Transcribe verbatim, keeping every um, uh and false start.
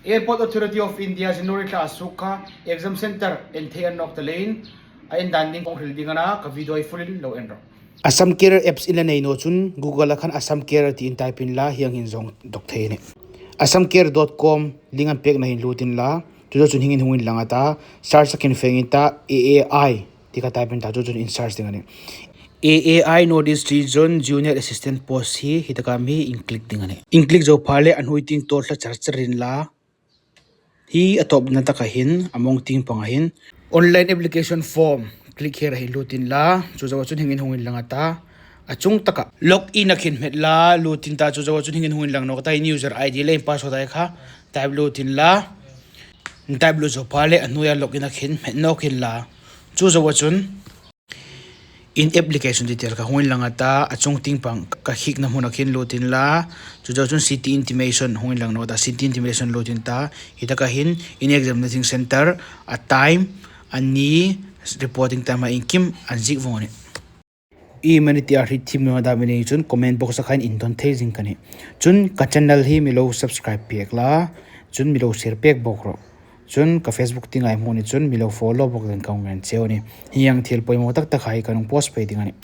Airport Authority of India January thla a suok kha exam centre en thei a ni nawk ta leiin a en dan ding ka hung hril ding a na, ka video hi full-in lo en rawh. Assam Care apps in la nei naw chun Google-a khan Assam Care tiin type inla hieng hin zawng dawk thei a nih. Assam Care dot com link an pekna hin lut inla, chu zo chun hieng hin hung inlang a ta, search-a khin fe in ta, A A I ti kha type in ta, chu chun in search ding a nih. A A I North East Region Junior Assistant Post hi, hi taka mi in click ding a nih. In click zo pha le a hnuoi tieng tawp thla char char inla, hi a tawpna taka hin, a mawng tieng panga hin, online application form, click here-a hin lut inla, chu zo chun hieng hin hung inlang a ta, a chung taka log in-a khin hmet la, lut in ta, chu zo chun hieng hin hung inlang nawk a ta, in user I D le in password-a kha type lut inla, in type lut zo pha le a hnuoia log in-a khin hmet nawk inla, chu zo chun in application detail kha hung inlang a ta, a chung tieng pang ka khikna hmuna khin lut inla, chu zo chun city intimation hung inlang nawk a ta, city intimation lut in ta, hi taka hin in exam-na ding centre, a time, a ni, reporting time-a inkim an ziek vong a nih. Iemani tia hriet thiem naw dam i nei chun comment box-a khan in dawn thei zing ka nih. Chun ka channel hi mi lo subscribe pek la, chun mi lo share pek bawk rawh. Chun ka Facebook tieng ei hmu ni chun mi lo follow bawk dingin ka hung ngen cheu a nih. Hieng thil poimaw tak tak hai ka hung post pei ding a nih.